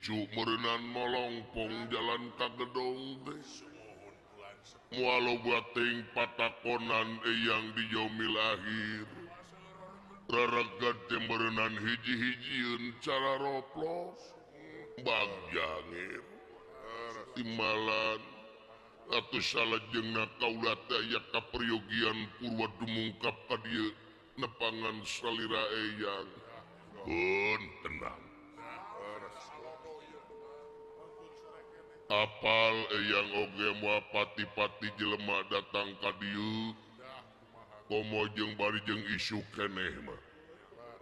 Cucu meureunan molongpong jalan ka gedong teh. Moal loba teuing patakonan eyang di yaumil akhir. Raragat teh meureunan hiji-hijieun cara roplos. Bagja ngir. Timbalan atuh salajengna kaula teh aya kaperyogian purwa dumungkap ka dieu nepangan salira eyang. Keun tenang. Apal eyang oge moal pati-pati jelema datang ka dieu. Komo jeung bari jeung isuk keneh mah.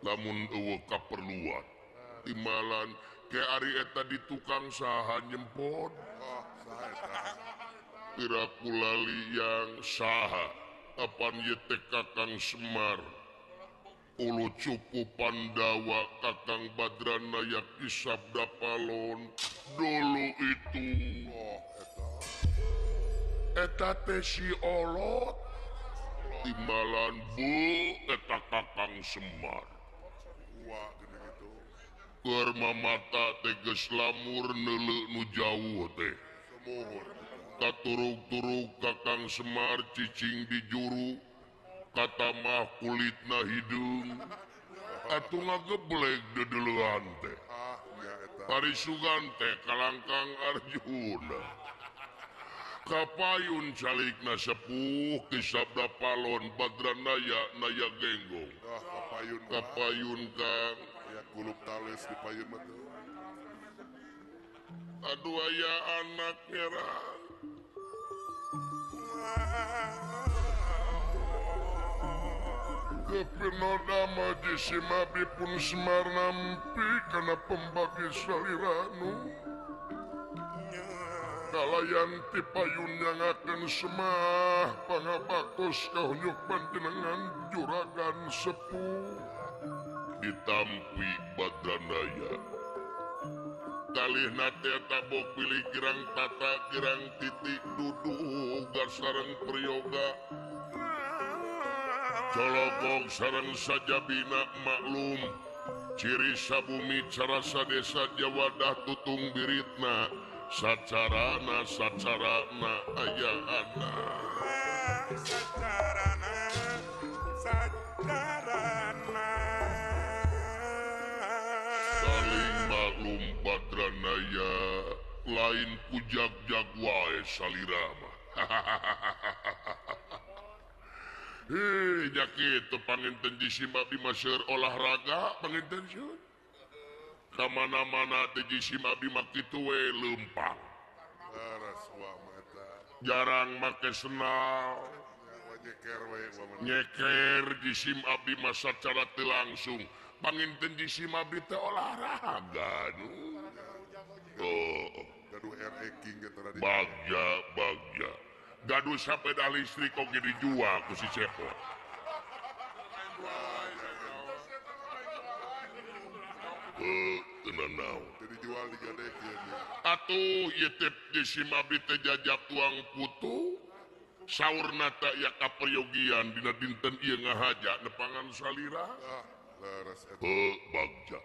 Lamun eueuh kaperluan. Timbalan ke ari eta di tukang saha nyempot. Piraku lali yang saha apan ieu teh Kakang Semar. Ulu cupu Pandawa Kakang Badranaya Ki Sabda Palon dulu itu. Eta teh si olot. Timbalan bu eta Kakang Semar. Keur mamata teh geus lamur neuleuh nu jauh teh. Katurug-turug Kakang Semar cicing di juru. Katamah kulitna hideung. Atuh ngageblek dedeleuan teh. Parisugan teh kalangkang Arjuna. Kapayun calikna sepuh Ki Sabda Palon Badranaya Naya Genggong. Kapayun kapayun Kang. Ya gulup tales di payun mah teh. Aduh aya anak ngerang. Kepinoda maji simabi pun Semar nampi kana pembagi saliranu. Kalayan ti payun nyangakeun Semah pangabaktos kahunyuk panjenengan juragan sepuh. Ditampi Badranaya. Kalihna teh tabok pilih girang tata girang titik duduh sareng priyoga. Colokong sareng sajabina maklum. Ciri sabumi carasa desa Jawadah tutung biritna. Sacarana sacarana aya anak. Sacarana sacarana. Saling maklum Badranaya lain ku jag-jag wae salira mah. Hei, nya kitu panginten jisim abdi mah seueur olahraga panginten seueur. Ka mana-mana teh jisim abdi mah kitu we leumpang. Jarang make senal. Nyeker jisim abdi mah sacara teu langsung. Panginten jisim abdi teh olahraga nu. Oh, bagja bagja. Gaduh sepeda listrik oge dijual ku si Cepot. Teu nanaon. Dijual digadekeun. Atuh ieu teh jisim abdi teh jajak tuang putu. Saurna teh aya kaperyogian dina dinten ieu ngahaja nepangan salira. Heuh bagja.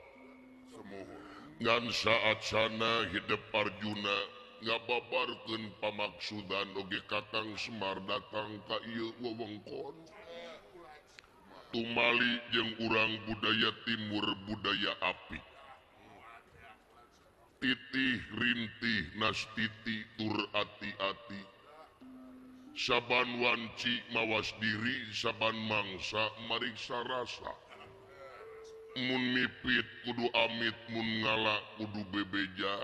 Ngan saat sana hidep Arjuna ngababarkeun pamaksudan oge Kakang Semar datang ka ieu wewengkon. Tumali jeung urang budaya timur budaya api. Titih rintih nastiti tur ati-ati. Saban wanci mawas diri saban mangsa mariksa rasa. Mun mipit kudu amit mun ngala kudu bebeja.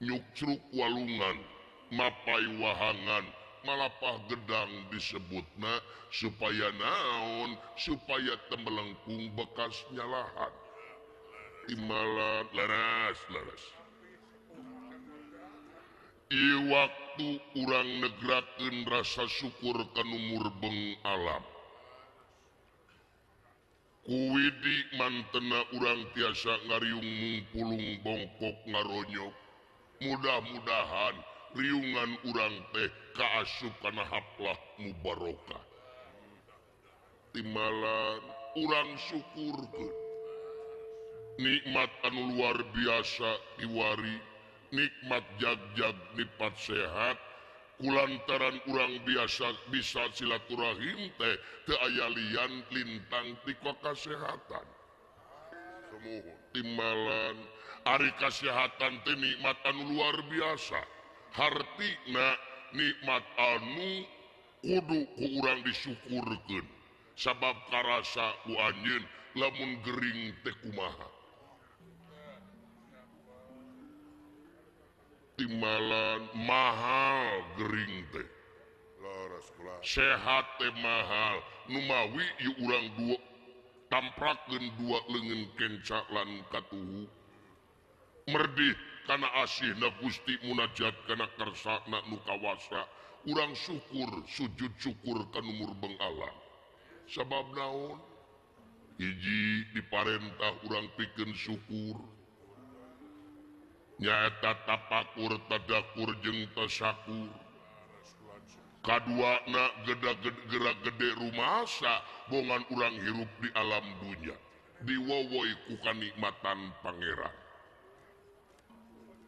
Nyukcruk walungan, mapai wahangan, malapah gedang disebutna supaya naon, supaya temelengkung bekas nyalahan. Timbalan leres leres. Ieu waktu urang negrakeun rasa syukur kanu murbeng alam. Kuwidi mantena urang tiasa ngariung mungpulung bongkok ngaronyok. Mudah-mudahan riungan urang teh kaasup kana haplah mubarokah. Timbalan urang syukurkeun. Nikmat anu luar biasa diwari, nikmat jag-jag nikmat sehat kulantaran urang biasa bisa silaturahim teh teu aya lian lintang ti kasehatan. Timbalan ari kasehatan teh nikmat anu luar biasa. Hartina nikmat anu kudu ku urang disyukurkeun sabab karasa ku anjeun lamun gering teh kumaha. Timbalan mahal gering teh, sehat teh mahal. Numawi ieu urang dua tamprakeun dua leungeun kenca lan katuhu merdih kana asihna Gusti munajat kana kersana nu kawasa. Urang syukur sujud syukur ka nu murbeng alam. Sabab naon? Hiji diparentah urang pikeun syukur nyaeta tapakur tadakur jeung tasakur. Kaduana gerak gede rumasa bongan urang hirup di alam dunya diwowoi ku kanikmatan pangeran.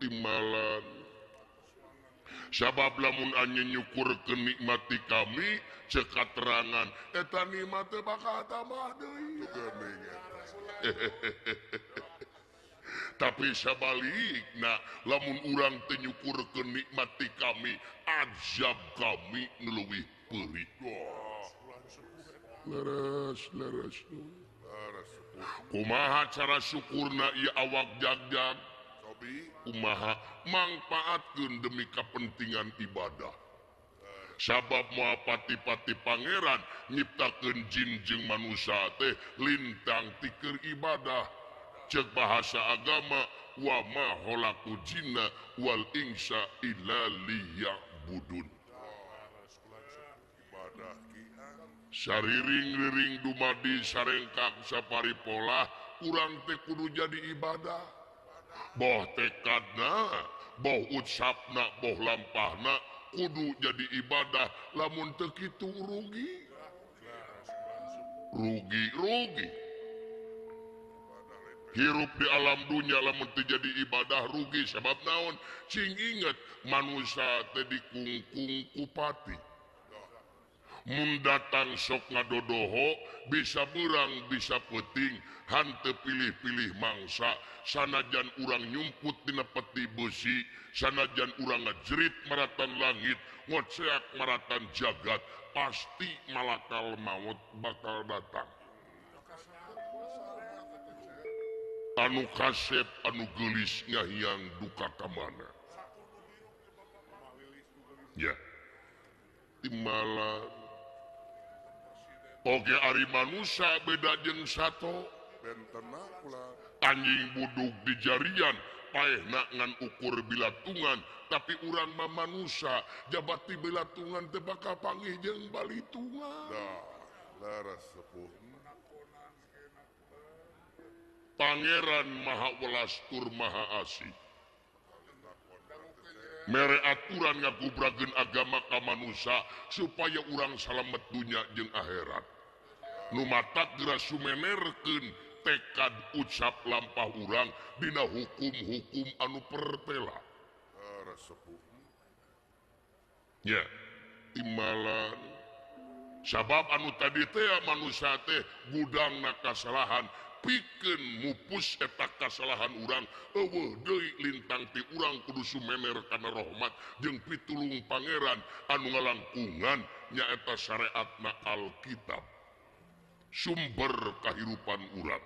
Timbalan sabab lamun anjeun nyukur kenikmati kami cek katerangan eta nikmat teh bakal tambah deui. Tapi sabalikna lamun urang teu nyukur kenikmati kami azab kami nu leuwih peurih. Leres leres. Kumaha cara syukurna ieu awak jag-jag? Kumaha mangpaatkeun demi kepentingan ibadah. Sabab moal pati-pati pangeran nyiptakeun jin jeung manusia teh lintang ti keur ibadah. Cek bahasa agama wa ma khalaqu jinna wal insa illa liya'budun. Sariring-riring dumadi sarengkak sapari pola urang teh kudu jadi ibadah. Boh tekadna, boh ucapna, boh lampahna kudu jadi ibadah. Lamun teu kitu rugi. Rugi, rugi. Hirup di alam dunia lamun teu jadi ibadah rugi. Sebab naon? Cing inget manusia teh dikungkung ku pati. Mun datang sok ngadodoho bisa berang bisa peuting hanteu pilih-pilih mangsa. Sanajan urang nyumput dina peti besi, sanajan urang ngajerit maratan langit, ngoceak maratan jagat, pasti malakal maut bakal datang. Anu kasep anu geulis ngahiang duka ka mana. Ya timbalan oge ari manusia beda jeung sato. Anjing buduk di jarian paehna ngan ukur bilatungan, tapi urang mah manusia jabati bilatungan teh bakal panggih jeung balitungan. Leres sepuh. Pangeran Maha Welas tur Maha Asih mere aturan ngagubrageun agama ka manusia supaya urang salamet dunya jeung akhirat. Nu matak geura sumenerkeun tekad ucap lampah urang dina hukum-hukum anu pertela. Ya, timbalan sabab anu tadi teh manusia teh gudangna kasalahan pikeun mupus eta kasalahan urang eueuh deui lintang ti urang kudu sumener kana rahmat jeung pitulung pangeran anu ngalangkungan nyaeta syariatna Alkitab sumber kahirupan urang.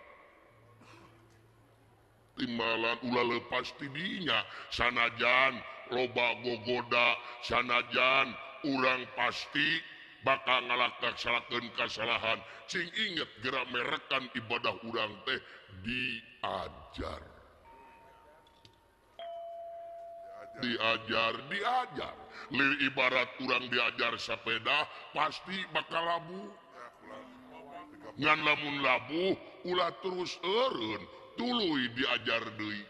Timbalan ulah lepas ti dinya sanajan loba gogoda, sanajan urang pasti bakal ngalaksakeun kasalahan. Cing inget gerak merekan ibadah urang teh diajar. Diajar, diajar. Lir ibarat urang diajar sepeda pasti bakal labuh. Ngan lamun labuh ulah terus eureun, tuluy diajar deui.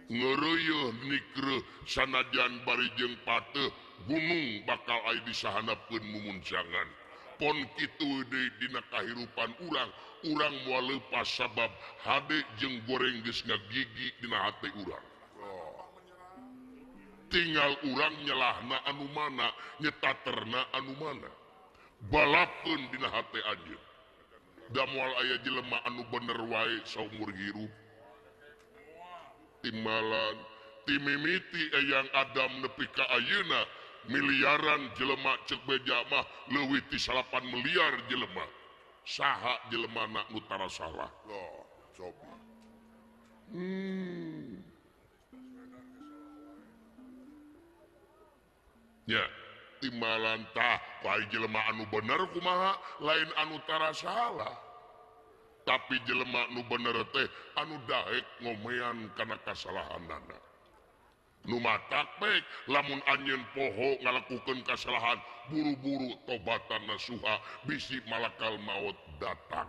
Ngeureuyeun nikreuh sanajan bari jeung pateuh gunung bakal aya disahandapeun mumuncangan. Pon kitu deui dina kahirupan urang, urang moal leupas sabab hade jeung goreng geus ngagigi dina hate urang. Tinggal urang nyelahna anu mana, nyetaterna anu mana. Balapkeun dina hate anjeun. Da moal aya jelema anu bener wae saumur hirup. Timbalan timimiti Eyang Adam nepi ka ayeuna miliaran jelema cek beja mah leuwih ti 8 miliar jelema. Saha jelemana nu tara salah? Oh, cobi. Ya, timbalan tah wae jelema anu bener kumaha lain anu tara salah. Tapi jelema nu bener teh anu daek ngomean kana kasalahanana. Nu matak baik lamun anjeun poho ngalakukeun kasalahan buru-buru tobatan nasuha bisi malakal maut datang.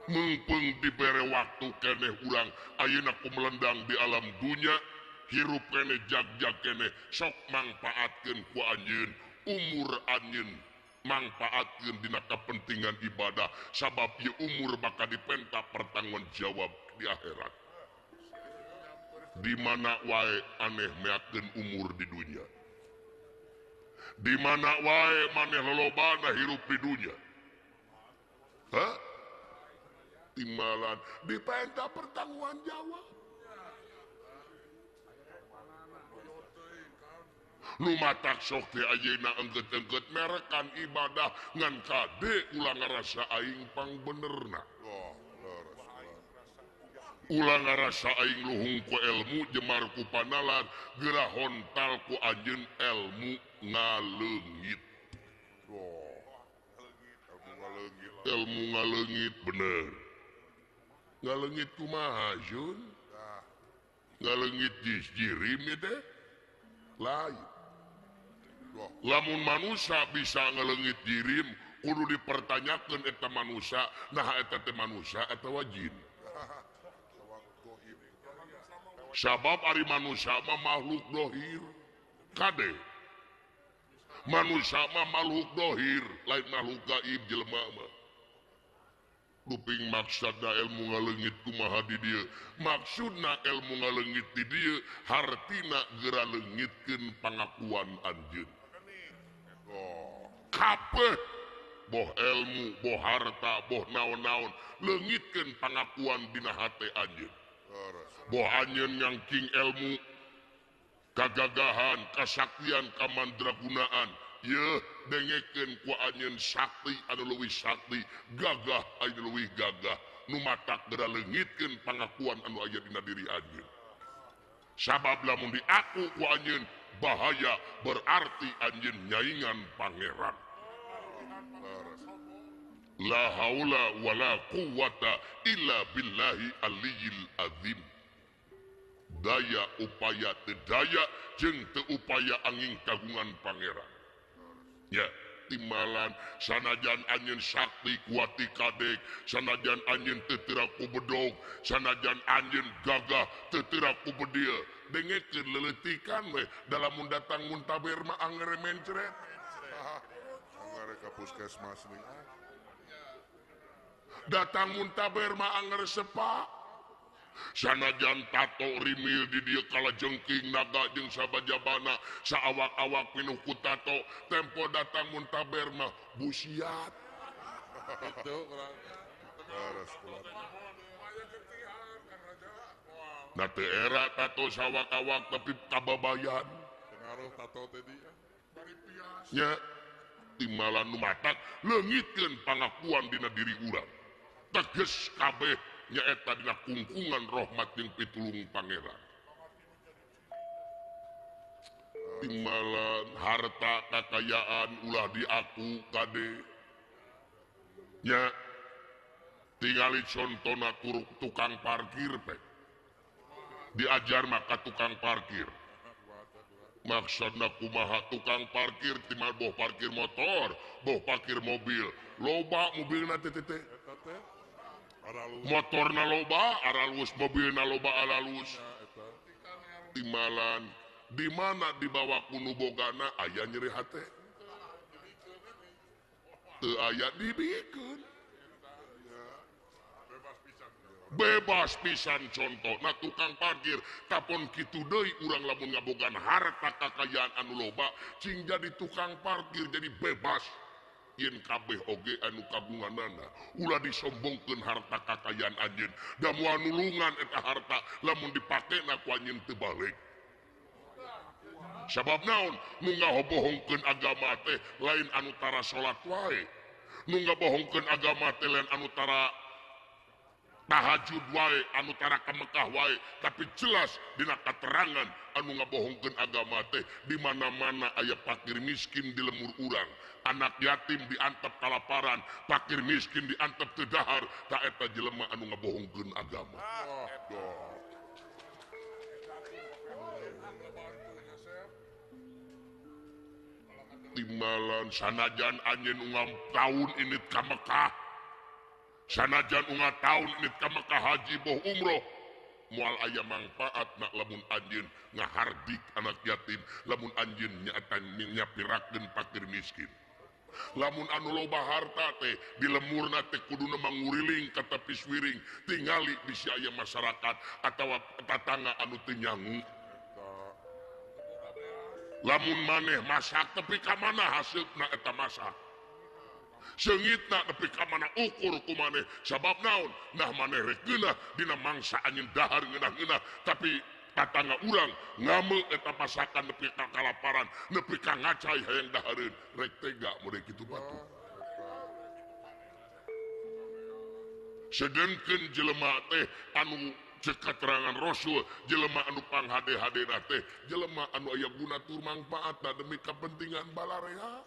Mungpung dibere waktu keneh urang ayeuna ku melendang di alam dunya hirup keneh jag-jag keneh sok mangpaatkeun ku anjeun umur anjeun mangpaatkeun dina kepentingan ibadah sabab ieu umur bakal dipenta pertanggung jawab di akhirat. Di mana wae aneh meakeun umur di dunya. Di mana wae maneh lolobana hirup di dunya. Hah? Timbalan dipenta pertanggungan jawab. Nu matak sok teh ayeuna enggeut-enggeut merekan ibadah ngan kade ulah ngarasa aing pangbenerna. Ulah ngarasa aing luhung ku ilmu jemar ku panalan geura hontal ku anjeun ilmu ngaleungit. Ilmu ngaleungit bener. Ngaleungit kumaha Jun? Ngaleungit jirim ieu teh? Lain. Lamun manusia bisa ngaleungit jirim kudu dipertanyakeun eta manusia, naha eta teh manusia atawa jin. Sabab ari manusia mah makhluk dohir. Kade. Manusia mah makhluk dohir, lain makhluk gaib jelema mah. Luping maksudna ilmu ngaleungit kumaha di dieu? Maksudna ilmu ngaleungit di dieu hartina geura leungitkeun pangakuan anjeun. Kabeh boh ilmu, boh harta, boh naon-naon leungitkeun pangakuan dina hate anjeun. Boh anjeun ngangking ilmu kagagahan, kasaktian, kamandragunaan yeuh dengekeun ku anjeun sakti anu leuwih sakti, gagah anu leuwih gagah nu matak geura leungitkeun pangakuan anu aya dina diri anjeun. Sabab lamun diaku ku anjeun bahaya berarti anjeun nyaingan pangeran. La haula wala quwata illa billahi aliyil azim. Daya upaya teu daya jeung teu upaya angin kagungan pangeran. Ya, timbalan sanajan anjeun sakti kuati kadek, sanajan anjeun teu teu ku bedog, sanajan anjeun gagah teu teu ku bedil. Dengekeun leuleutikan we da lamun datang muntaber mah angere mencret. Angere ka puskesmas nih. Datang muntaber mah angere sepa. Sanajan tato rimil di dieu kalajengking naga jeung sabajabana saawak-awak pinuh ku tato tempo datang muntaber mah busiat. Nah teu era tato sawak-awak tapi kababayan. Pengaruh tato teh dia. Nya timbalan nu matak leungitkeun pangakuan dina diri urang. Teges kabeh nyaeta dina kungkungan rahmat jeung pitulung pangeran. Timbalan harta kakayaan ulah diaku kade. Nya tingali contona tukang parkir pe. Diajar maka tukang parkir. Maksudna kumaha tukang parkir timal boh parkir motor, boh parkir mobil. Loba mobilna teh teh. Motorna loba aralus, mobilna loba aralus. Timbalan Di mana dibawa ku nu bogana aya nyeri hate? Teu aya dibikeun. Bebas pisan contohna tukang parkir tapon kitu deui urang lamun ngabogaan harta kakayaan anu loba cing jadi tukang parkir jadi bebas yen kabeh oge anu kagunganana ulah disombongkeun harta kakayaan anjeun da moal nulungan eta harta lamun dipakena ku anjeun teu balik sabab naon nu ngabohongkeun agama teh lain anu tara salat wae nu ngabohongkeun agama teh lain anu tara tahajud wae anu tara ka Mekah wae tapi jelas dina katerangan anu ngabohongkeun agama teh di mana-mana aya fakir miskin di lemur urang anak yatim diantep kalaparan fakir miskin diantep teu dahar ta eta jelema anu ngabohongkeun agama. Timbalan sanajan anjeun unggal taun init ka Mekah sanajan unggal taun init ka Mekah haji boh umroh moal aya mangfaat nak lamun anjeun ngahardik anak yatim lamun anjeun nyaatan nyapirakeun fakir miskin lamun anu loba harta teh di lemurna teh kuduna manguriling ka tepi wiring tingali bisi aya masyarakat atawa tatangga anu teu nyangu lamun maneh masak tepi ka mana haseupna eta masak seungitna nepi ka mana ukur ku maneh sabab naon nah maneh rek geunah dina mangsa anjeun dahar ngeunah-ngeunah tapi tatangga urang ngame eta masakan nepi ka kalaparan nepi ka ngacai hayang dahareun rek tega mere kitu batu sedengkeun jelema teh anu cek katerangan Rasul jelema anu panghade-hadena teh jelema anu aya guna tur mangfaatna demi kepentingan balarea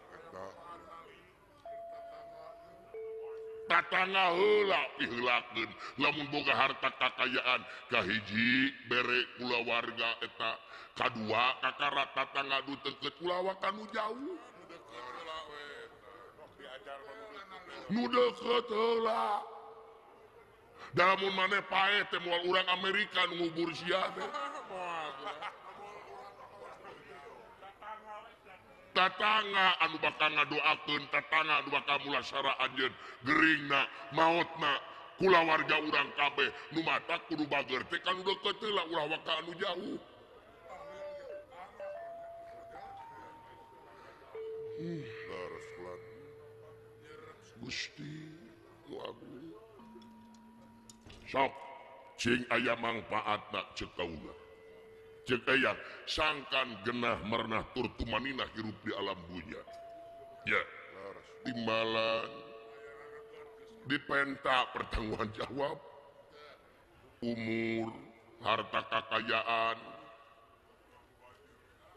tatangga heula piheulakeun lamun boga harta kakayaan kahiji bere kulawarga eta kadua kakara tatangga nu deukeut kulawa ka nu jauh nu deukeut heula da lamun maneh paeh teh moal urang Amerika nu ngubur sia teh tatangga anu bakal ngadoakeun tatangga anu bakal mulasara anjeun geringna maotna kulawarga urang kabeh nu matak kudu bager teh ka nu deukeut heula ulah waka anu jauh. Gusti nu agung sok cing aya mangfaatna ceuk kaula cek aya sangkan genah merenah tur tumaninah hirup di alam dunya ya timbalan dipenta pertanggungan jawab umur harta kakayaan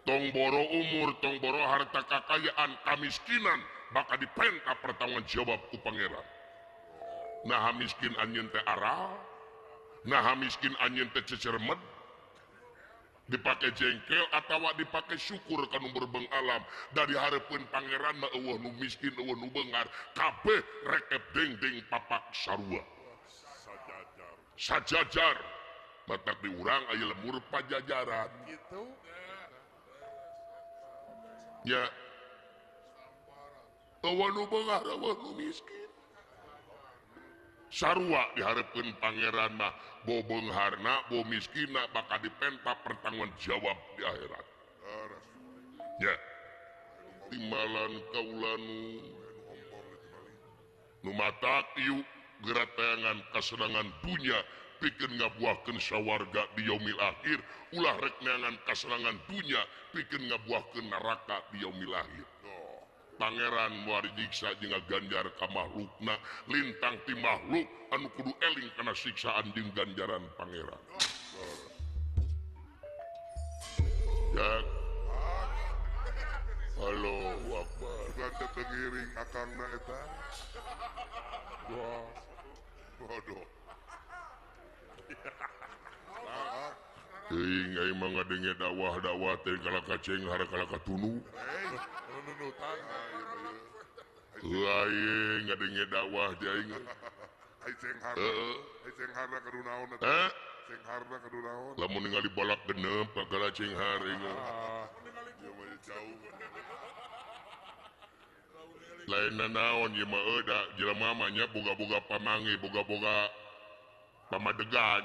tong boro umur tong boro harta kakayaan kamiskinan bakal dipenta pertanggungan jawab ku pangeran nah miskin anjeun teh aral nah miskin anjeun teh cecermet dipake jengkel atawa dipake syukur kanu berbeng alam dari hareupeun pangeran mah eueuh nu miskin eueuh nu beunghar kabeh rekep dengdeng papak sarua sajajar sajajar matak di urang aya lemur pajajaran gitu ya eueuh nu beunghar eueuh nu miskin sarua dihareupeun pangeran mah bo beungharna bo miskinna bakal dipenta pertanggungan jawab di akhirat ya timbalan kaula nu matak ieu geratangan kasenangan dunya pikeun ngabuahkeun sawarga di yaumil akhir ulah rek neangan kasenangan dunya pikeun ngabuahkeun neraka di yaumil akhir. Pangeran moal disiksa jeung ganjar ka makhlukna lintang ti makhluk anu kudu eling kana siksaan jeung ganjaran pangeran. Ya. Allahu Akbar. Bukan teu ngiring akangna eta. Wah. Bodoh. Teuing aing mah ngadenge dakwah-dakwah teh kalaka cenghar kalaka tunu. Heuh aing ngadenge dakwah teh aing. Ai cenghar. Ai cenghar kudu naon eta? Cengharna kudu naon? Lamun ningali balak genep kakara cenghar ieu. Jauh. Lain naon ieu mah da jelema mah nya boga-boga pamangi, boga-boga pamadegan.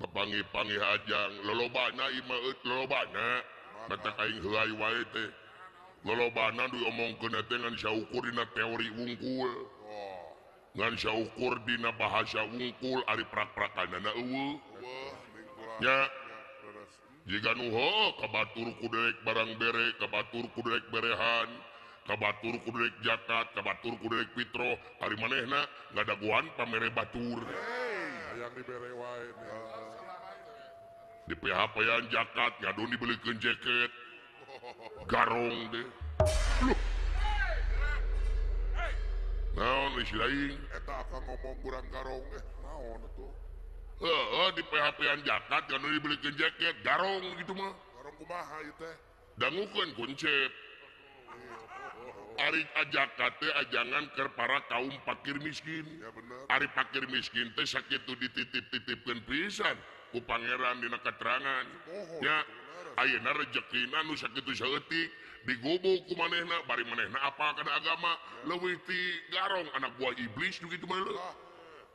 Papangi-pangi ajang lolobana ieu mah lolobana. Mata aing heulai wae teh. Lolobana diomongkeun teh ngan saukur dina teori wungkul. Ngan saukur dina bahasa wungkul ari prak-prakanana eueuh. Nya jiga nu heuh ka batur kudu rek barang bere, ka batur kudu rek berehan, ka batur kudu rek zakat, ka batur kudu rek fitroh, ari manehna ngadaguan pamere batur. Hayang dibere wae. Di PHP-an zakat ngadon dibelikeun jaket. Garong deh. Loh. Naon geus lain? Eta akang ngomong kurang garong naon atuh? Heeh, di PHP-an zakat ngadon dibelikeun jaket, garong gitu mah. Garong kumaha ieu teh? Dangukeun kuncep. Ari zakat teh ajangan keur para kaum fakir miskin. Ya bener. Ari fakir miskin teh sakitu dititip-titipkeun pisan ku pangeran dina keterangan. Ya, ayeuna rejekina nu sakitu saeutik digubuk ku manehna bari manehna apa kana agama leuwih ti garong anak buah iblis nu kitu mah.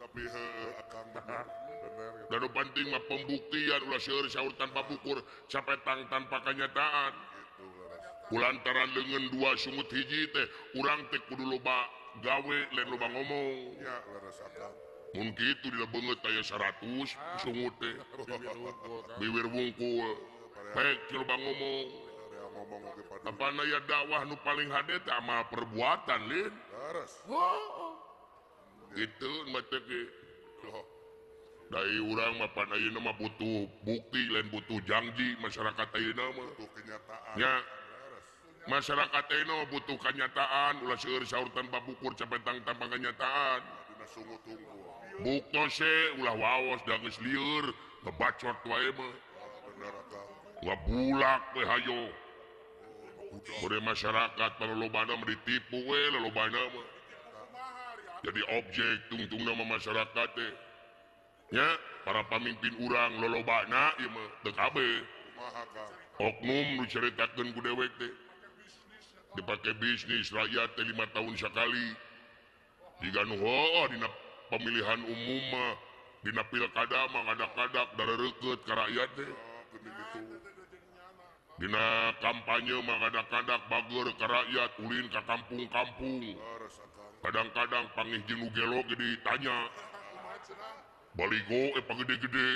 Tapi heueuh akang bener. Bener. Da nu penting mah pembuktian ulah seueur saur tanpa bukur sapetang tanpa kenyataan. Kulantaran leungeun dua sungut hiji teh urang teh kudu loba gawe lain loba ngomong. Ya leres akang. Mun kitu dina beungeut aya 100 sungut teh. Bibir wungkul. Baik loba ngomong. Apana ya dakwah nu paling hade teh amal perbuatan lin. Leres. Heuh. Gitu mah teh ge. Dai urang mah pan ayeuna mah butuh bukti lain butuh janji masyarakat ayeuna mah. Butuh kenyataan. Nya. Masyarakat ayeuna butuh kenyataan ulah seueur saur tanpa bukur capetang tanpa kenyataan. Buktos ulah waos da geus lieur ngebacot wae mah. Ngabulak we hayo. Bade masyarakat palolobana mah ditipu we lolobana mah. Jadi objek tungtungna mah masyarakat teh. Nya para pamimpin urang lolobana ieu mah teu kabeh. Oknum nu caritakeun ku dewek teh. Dipake bisnis rakyat teh 5 tahun sekali. Jiga nu heueuh dina pemilihan umum mah dina pilkada mah ngadak-ngadak dareurekeut ka rakyat teh. Dina kampanye mah ngadak-ngadak bager ka rakyat ulin ka kampung-kampung. Kadang-kadang pangih jeung nu gelo ge ditanya. Baligo pagede-gede.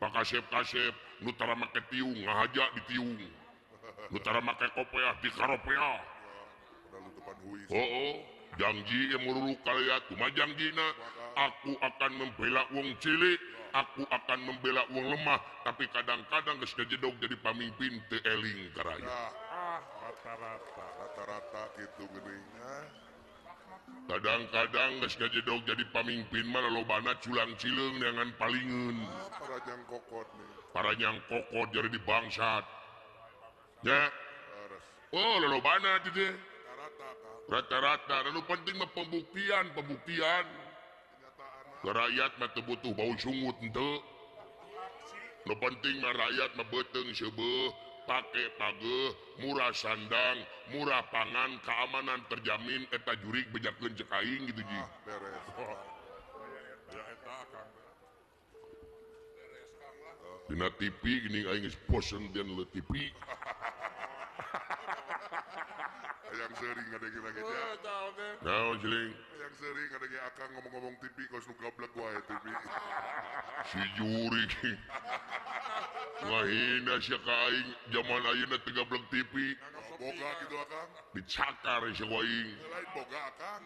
Pakasep-kasep nu tara make tiung ngahaja ditiung. Nu tara make kopeah dikaropeah. Heueuh, janji yang meruluk kalian, kumaha janjina? Aku akan membela wong cilik, aku akan membela wong lemah, tapi kadang-kadang geus kajedog jadi pamimpin teu eling ka rakyat. Rata-rata, rata-rata kitu geuning. Kadang-kadang geus kajedog jadi pamimpin mah lolobana culang cileung neangan palingeun. Para jang kokot nih. Para jang kokot jadi dibangsat. Ya. Oh, lolobana teh teh. Rata-rata, nu penting mah pembuktian, pembuktian. Rakyat mah teu butuh bau sungut henteu. Nu penting mah rakyat mah beuteung seubeuh, pake pageuh, murah sandang, murah pangan, keamanan terjamin eta jurig bejakeun ceuk aing gitu ji. Beres. Ya eta akang. Dina TV geuning aing geus bosen dina TV. Yang sering ngadengin lagi dia. Naon jeling? Yang sering ngadengin akang ngomong-ngomong TV kos nu gablek wae TV. Si jurig. Ngahina sia ka aing jaman ayeuna teu gablek TV. Boga gitu akang. Dicakar sia ku aing. Lain boga akang.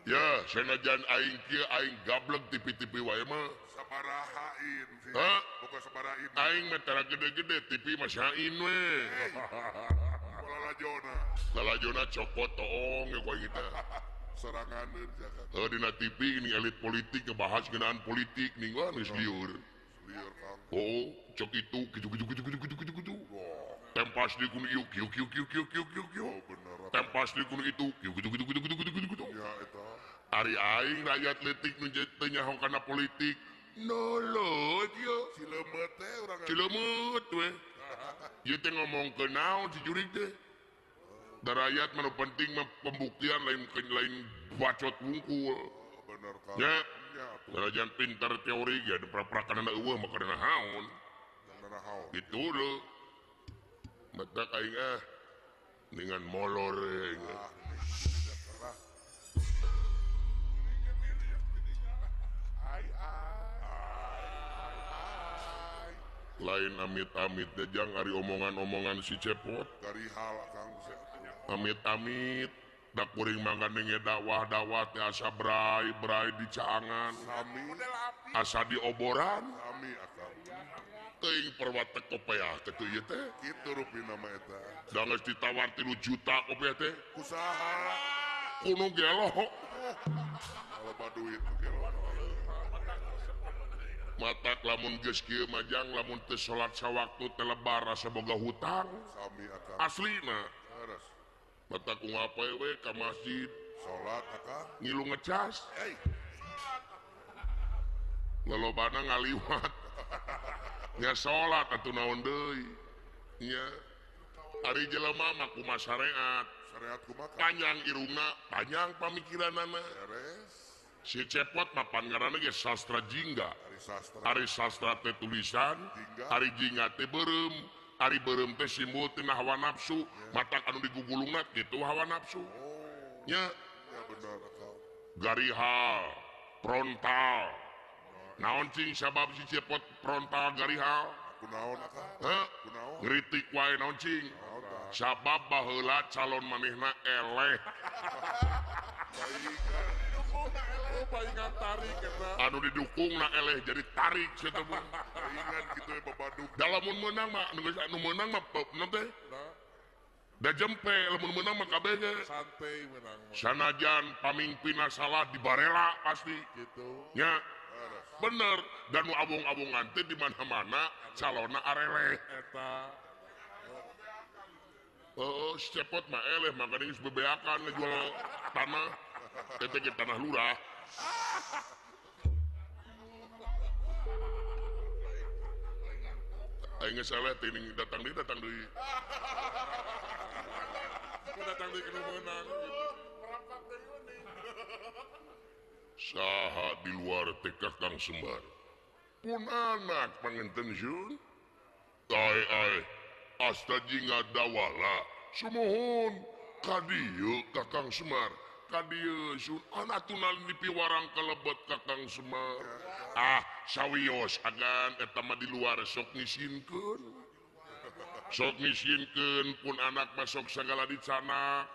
Ya, sanajan aing kieu aing gablek TV-TV wae mah. Sabarahain sih. Hah? Boga sabarain. Aing mah tara gede-gede TV mah sain we. Lalajona. Lalajona cokot toong ya kuy kita. Seranganeun jaga. Heuh dina TV ini elit politik ngebahas ngeunaan politik ning wah geus lieur. Lieur Kang. Oh, cok itu gitu gitu gitu gitu gitu gitu gitu. Tempas di kun ieu kieu kieu kieu kieu kieu kieu kieu. Oh bener. Tempas di kun itu kieu gitu gitu gitu gitu gitu gitu gitu. Ya eta. Ari aing rakyat leutik nu teu nyaho kana politik, Nolot ieu. Cilemeut teh urang. Cilemeut we. Ieu teh ngomongkeun naon si jurig teh? Da rakyat mah nu penting mah pembuktian lain bacot wungkul. Bener Kang. Ya. Sanajan pintar teori ge anu pra-prakanana eueuh mah kana naon. Gitu lho. Matak aing ah dengan molor aing. Lain amit-amit dejang ari omongan-omongan si Cepot. Garihal Kang. Amit-amit da kuring mangga nenge dakwah-dakwah teh asa brai-brai di caangan. Asa dioboran. Sami akang. Teuing perwatek kopeah teh teu ieu teh. Kitu rupina mah eta. Da geus ditawar 3 juta kopeah teh. Kusaha? Kuno gelo. Loba duit gelo. Matak lamun geus kieu mah jang lamun teu salat sawaktu teh lebar asa boga hutang. Sami akang. Aslina. Matak ku ngapae we ka masjid. Salat akang. Ngilu ngecas. Hey. Lolobana ngaliwat. Nya salat atuh naon deui. Nya ari jelema mah kumaha syariat. Syariat kumaha? Panjang irungna, panjang pamikiranana. Beres. Si Cepot mah pan ngaranna ge sastra jingga. Ari sastra teh tulisan, ari jingga teh beureum, ari beureum teh simbol tina hawa nafsu, matak anu digugulungna kitu hawa nafsu. Nya. Ya bener akang. Garihal, frontal. Naon cing sabab si Cepot frontal garihal? Kunaon akang? Heh? Kunaon? Ngritik wae naon cing? Sabab baheula calon manehna eleh. Anu didukung na eleh jadi tarik sia teh mah. Paingan kitu we babadug. Da lamun meunang mah anu geus anu meunang mah naon teh? Da jempe lamun meunang mah kabeh ge. Santai meunang mah. Sanajan pamimpinna salah dibarela pasti. Kitu. Nya. Bener, dan nu abong-abongan teh di mana-mana calonna areleh. Eta. Heeh, si Cepot mah eleh makanya geus bebeakan ngejual tanah. Teh ge tanah lurah. Aing geus eleh teh ning datang deui datang deui. Datang deui kudu meunang. Saha di luar teh Kakang Semar. Pun anak pangenten sun. Ae ae asta jingga dawala. Sumuhun ka dieu Kakang Semar. Ka dieu sun anak tunal dipiwarang kalebet Kakang Semar. Ah sawios agan eta mah di luar sok ngisinkeun. Sok ngisinkeun pun anak mah sok sagala dicanak.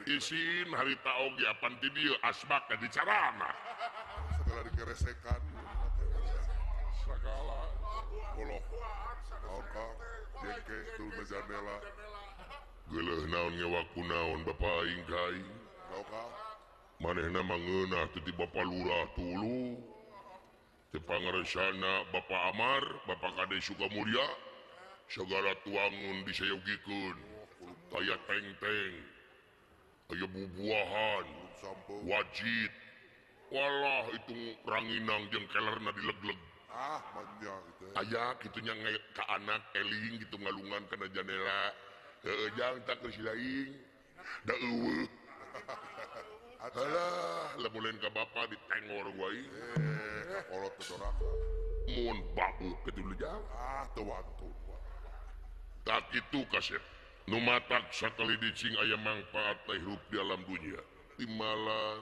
Isin harita oge apan ti dieu asbak ka dicarana. Segala dikeresekan. Segala. Boloh. Naon jengke tul jandela. Geuleuh naon ngewaku naon bapa aing ka aing. Manehna mah ngeunah teh ti Bapa Lurah tulu. Teu pangaresana Bapa Amar, Bapa Kades Sukamulya. Sagala tuangun disayogikeun. Aya teng-teng. Aya bubuahan, wajit. Walah itu ranginang jeung kelerna dileg-leg. Ah, manja gitu. Aya kitu nya ka anak eling gitu ngalungan kana jandela. Heueuh jang tak geus laing. Da eueuh. Alah, lamun lain ka bapa ditengor wae. Kakolot teh doraka. Mun babu kitu jang. Ah, teu wantun. Tak kitu kasep. Nu matak sakali dicing aya mangfaat teh hirup di alam dunia. Timalan.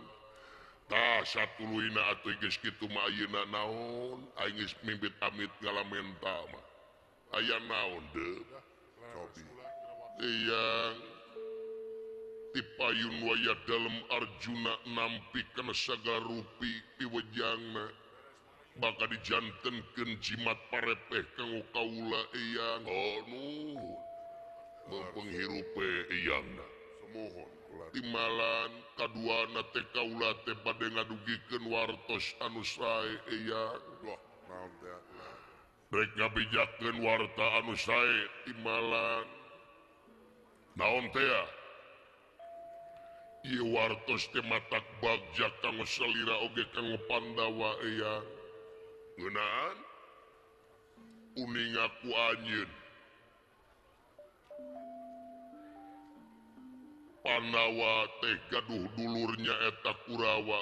Tah satuluyna atuh geus kitu mah ayeuna naon? Aing geus mimpit amit ngalamenta mah. Aya naon deuk? Cobi. Eyang tipayun waya dalem Arjuna nampi kana sagarupi piwejangna. Bakal dijantenkeun jimat parepeh kanggo kaula eyang. Oh nuhun. Penghirupe eyangna. Sumuhun kula. Timalan kaduana teh kaula teh bade ngadugikeun wartos anu sae eyang. Wah, naon teh? Rek ngabejakeun warta anu sae timalan. Naon teh? Ieu wartos teh matak bagja kanggo salira oge kanggo Pandawa eyang. Ngeunaan uninga ku anjeun Pandawa teh gaduh dulurnya eta Kurawa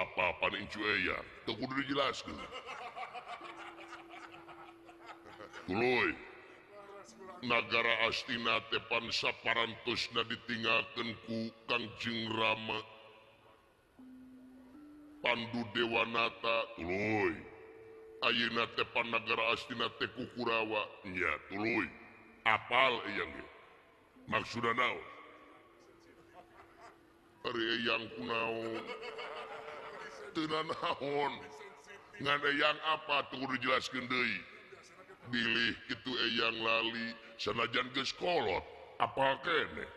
apa-apaan incu eyang teu kudu dijelaskeun. Tuluy nagara Astina teh pan saparantosna ditinggalkeun ku Kangjeng Rama Pandu Dewanata tuluy ayeuna teh pan nagara Astina teh ku Kurawa nya tuluy apal eyang ge maksudna naon ari eyang kunaon teu nanaon ngan eyang apa tuh kudu dijelaskeun deui bilih kitu eyang lali sanajan geus kolot apal keneh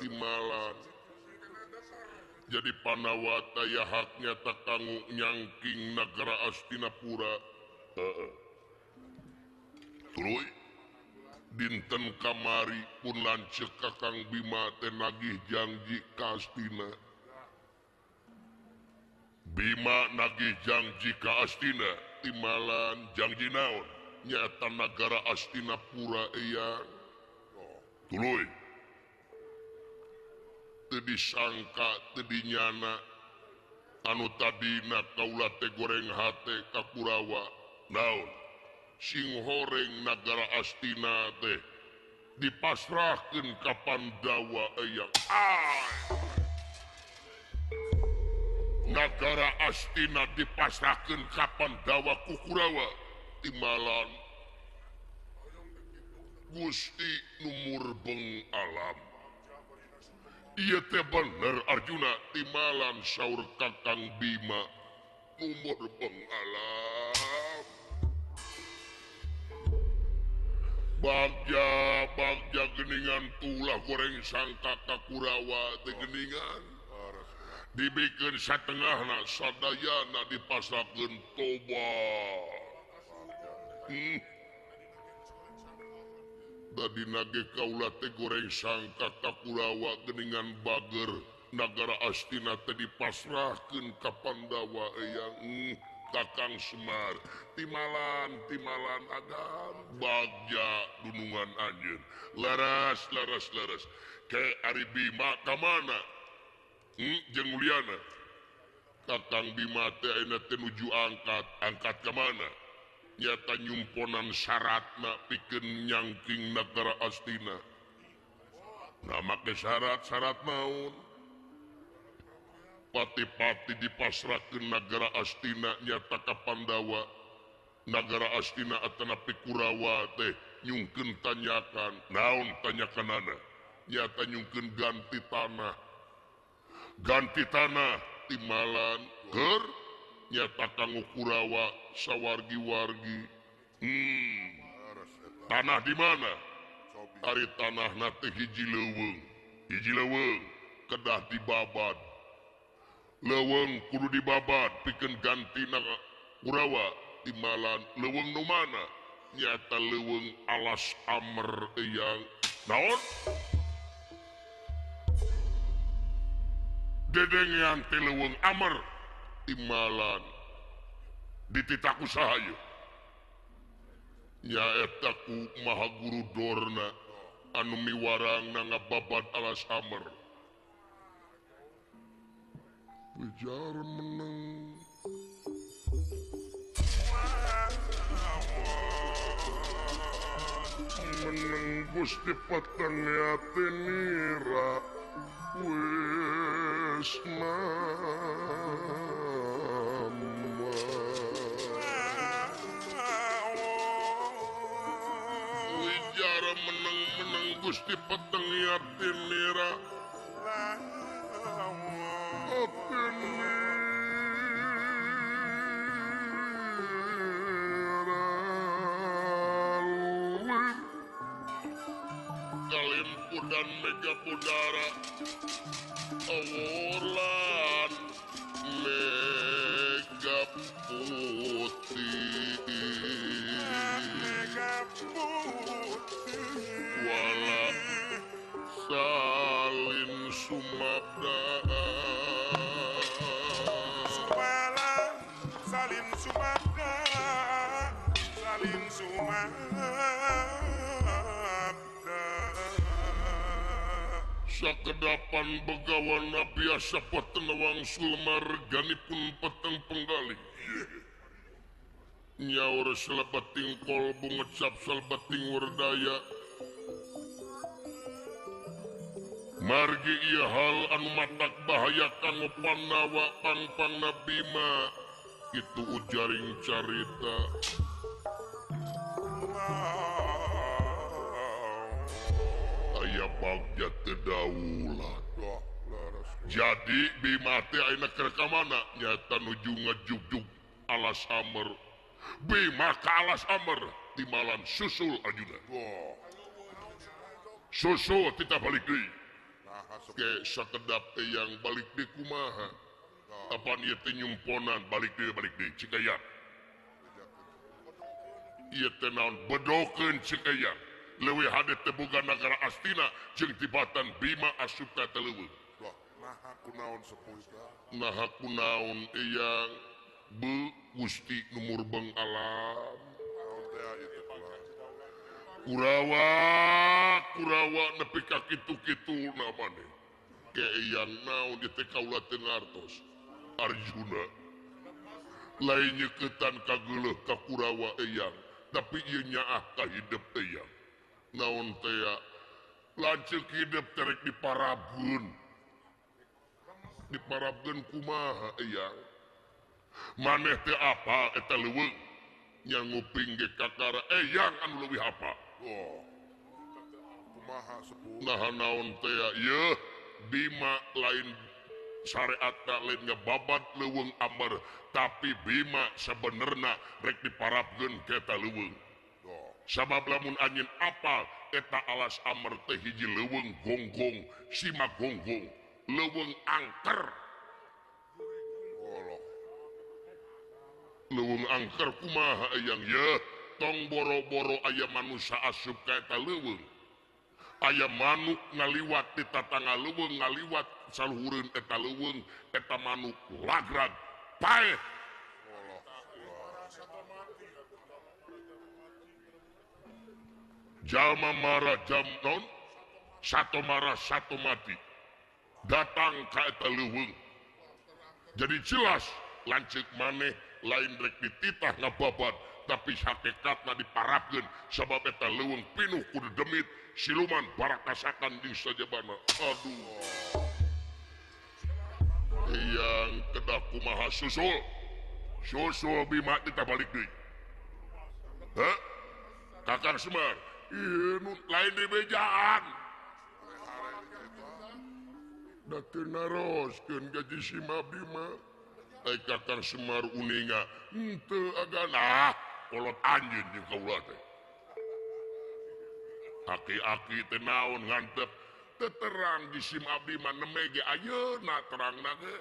timalan jadi Panawata ya haknya tak kanggo nyangking nagara Astinapura heeh tuluy dinten kamari pun lanceuk Kakang Bima teh nagih janji ka Astina. Bima nagih janji ka Astina timalan janji naon nyata nagara Astinapura eyang tuluy teu disangka teu dinyana anu tadina kaula teh goreng hate ka Kurawa naon sing horeng nagara Astina teh dipasrahkeun ka Pandawa eyang. Nagara Astina dipasrahkeun ka Pandawa ku Kurawa timalan Gusti nu murbeng alam. Ieu teh bener Arjuna timalan saur Kakang Bima nu murbeng alam. Bagja bagja geningan tulah goreng sangka ka Kurawa teh geningan dibikeun satengahna sadayana dipasrahkeun toba. Tadina ge kaula teh goreng sangka ka Kurawa geningan bager nagara Astina teh dipasrahkeun ka Pandawa eyang. Kakang Semar timalan timalan agan bagja dunungan anjeun laras laras laras ke ari Bima ka mana jeung Mulyana Kakang Bima teh ayeuna teh nuju angkat angkat ka mana nyata nyumponan syaratna pikeun nyangking nagara Astina nah make syarat-syarat naon pati-pati dipasrahkeun nagara Astina nyata ka Pandawa nagara Astina atanapi Kurawa teh nyungkeun tanyakan naon tanyakanana nyata nyungkeun ganti tanah timalan keur nyata kanggo Kurawa sawargi-wargi. Tanah di mana ari tanahna teh hiji leuweung kedah dibabad leuweung kudu dibabat pikeun gantina Kurawa timalan leuweung nu mana nyata leuweung alas amer eyang naon dedengean teh leuweung amer timalan dititah ku saha ieu nyaeta ku Maha Guru Dorna anu miwarangna ngababat alas amer. Bijar meneng meneng Gusti peteng atinira wis mama wijar meneng meneng Gusti peteng atinira Kalimpudan mega pudara awulan mega putih mega putih wala salin sumabda wala salin sumabda. sumabda. Sakedapan begawan biasa peteng wangsul marganipun peteng penggalih. Nyaur selebating kolbu ngecap selebating werdaya. Margi ieu hal anu matak bahaya kanggo Pandawa pangpangna Bima. Itu ujaring carita. Aya bagja teu daulat. Jadi Bima teh ayeuna keur ka mana? Nyata nuju ngajugjug alas Amer. Bima ka alas Amer timalan susul Arjuna. Susul titah balik deui. Ke sakedap teh yang balik deui kumaha? Apaan ieu teh nyumponan balik deui Cikayang. Ieu teh naon bedokeun Cikayang. Leuwih hade teh boga nagara Astina jeung tibatan Bima asup ka teh leuweung. Naha kunaon sepuh eta? Naha kunaon eyang beu Gusti nu murbeng alam. Naon teh ieu teh pula? Kurawa, Kurawa nepi ka kitu-kitu na maneh. Ke eyang naon ieu teh kaula teu ngartos. Arjuna lain nyeketan kageuleuh ka Kurawa eyang, tapi ieu nyaah ka hidep eyang. Naon teh lanceuk hidep terek diparabkeun. Diparabkeun kumaha eyang? Maneh teh apa eta leuweung? Nya nguping ge kakara eyang anu leuwih apa? Oh. Kumaha sepuh? Naha naon teh yeuh Bima lain syariatna lain ngebabat leuweung Amer, tapi Bima sabenerna rek diparabkeun ka eta leuweung. Sabab lamun anjeun apal eta alas Amer teh hiji leuweung gonggong, sima gonggong, leuweung angker. Leuweung angker kumaha eyang yeuh tong boro-boro aya manusia asup ka eta leuweung. Aya manuk ngaliwat di tatangga leuweung ngaliwat saluhureun eta leuweung eta manuk lagrag paeh. Jalma marah jam non satu marah satu mati datang ka eta leuweung. Jadi jelas lanceuk maneh lain rek dititah ngababat tapi hakikatna diparabkeun sabab eta leuweung pinuh ku demit siluman barakasakan jeung sajabana. Aduh. Yang kedah kumaha susul. Susul Bima titah balik deui. Heh? Kakang Semar, ieu nu lain di bejaan. Da teu naroskeun ka Sima Bima. Ai Kakang Semar uninga henteu agana kolot anjeun jeung kaula teh. Aki-aki teh naon ngantep teu terang di Sim abdi mah neme ge ayeuna terangna ge.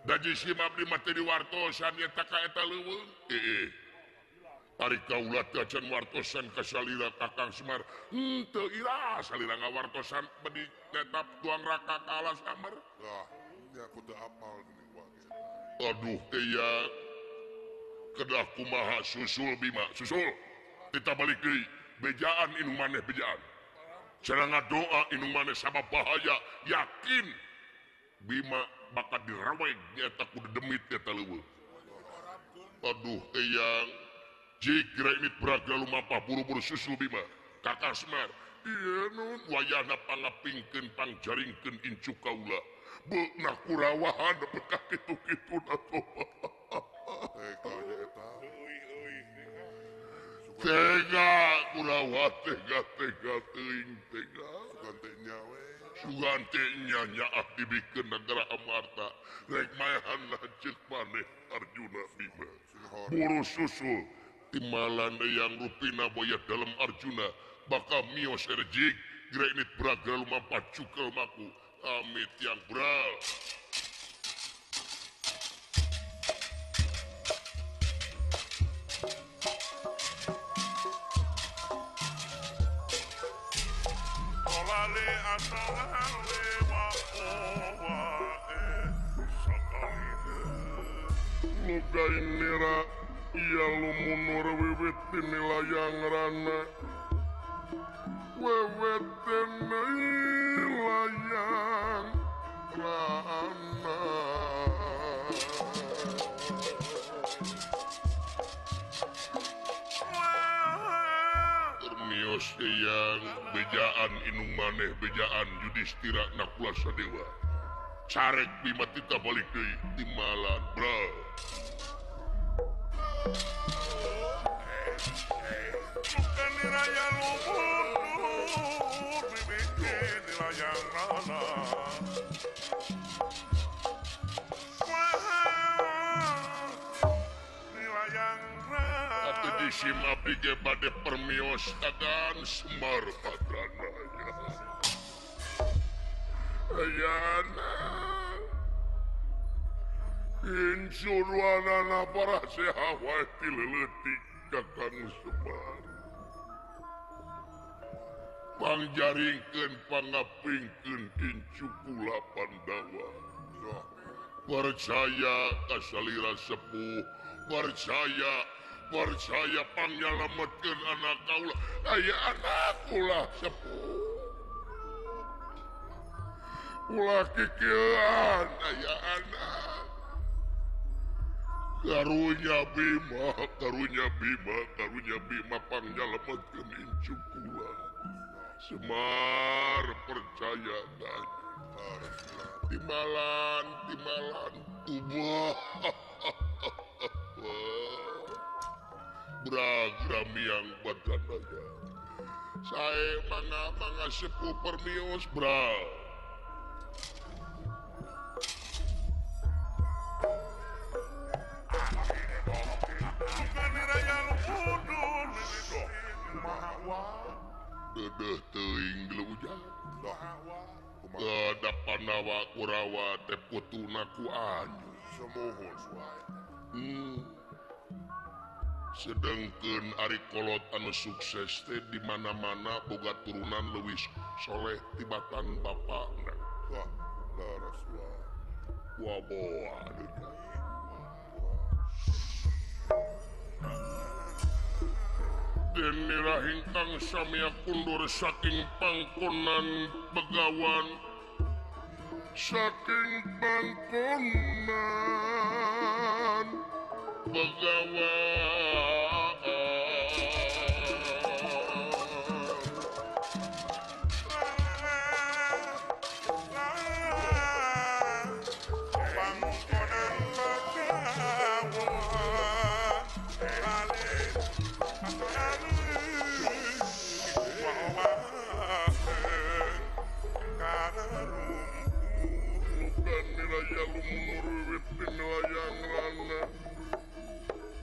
Da jisim abdi mah teu diwartosan eta ka eta leuweung. Ari kaula teh acan wartosan ka salira Kakang Semar. Henteu ira salira ngawartosan bedi netap tuang raka ka alas Amer. Dah, nya aku teu apal geuning wae. Aduh teh kedah kumaha susul Bima, susul. Kita balik deui, bejaan inung maneh bejaan. Cara ngadoa inung maneh sabab bahaya, yakin Bima bakal diraweg nyata ku demit eta leuweung. Aduh eyang, jik gremit braga lumampah buru-buru susul Bima. Kakang Semar, ieu nun wayahna pangapingkeun pangjaringkeun incu kaula. Beunah kurawahan nepi ka kitu-kitu atuh. Tega kurawa tega tega teuing tega sugan teh nya we sugan teh nya nyaah dibikeun negara Amarta rek maehan lanceuk maneh Arjuna Bima buru susul timalan yang rupina boya dalem Arjuna bakal mios erjik grenit braga lumampah cukel maku amit yang bral. Lugain nira Iya lumunur wiwit tinilayang rana wiwit tinilayang rana Termios yang bejaan inung maneh bejaan Yudhistira Nakula Sadewa carek Bima tita balik deui timalan bro. Bukan niraya lumunur bibitin nilayang rana nilayang rana Atuh jisim abdi ge bade permios tagan Semar Patranaya Ayana Insurwanana para sehawa tileleutik Kakang Semar pangjaringkeun pangapingkeun incu kula Pandawa percaya ka salira sepuh percaya percaya pangyalametkeun anak kaula aya anak ulah sepuh ulah kikieuan aya anak karunya Bima karunya Bima karunya Bima pangyalametkeun incu kula Semar percaya dan timalan timalan tubuh bragramiang badanaga sae mangga mangga sepuh permios bra Dedeh teuing di ujang Kada Pandawa Kurawa teh putuna ku anyu Semohon wae. Sedengkeun ari kolot anu sukses teh di mana-mana boga turunan leuwih soleh tibatan bapakna. Wah, leres wae. Waboa deui. Denira ingkang samya kundur saking pangkonan begawan saking pangkonan begawan pangkonan begawan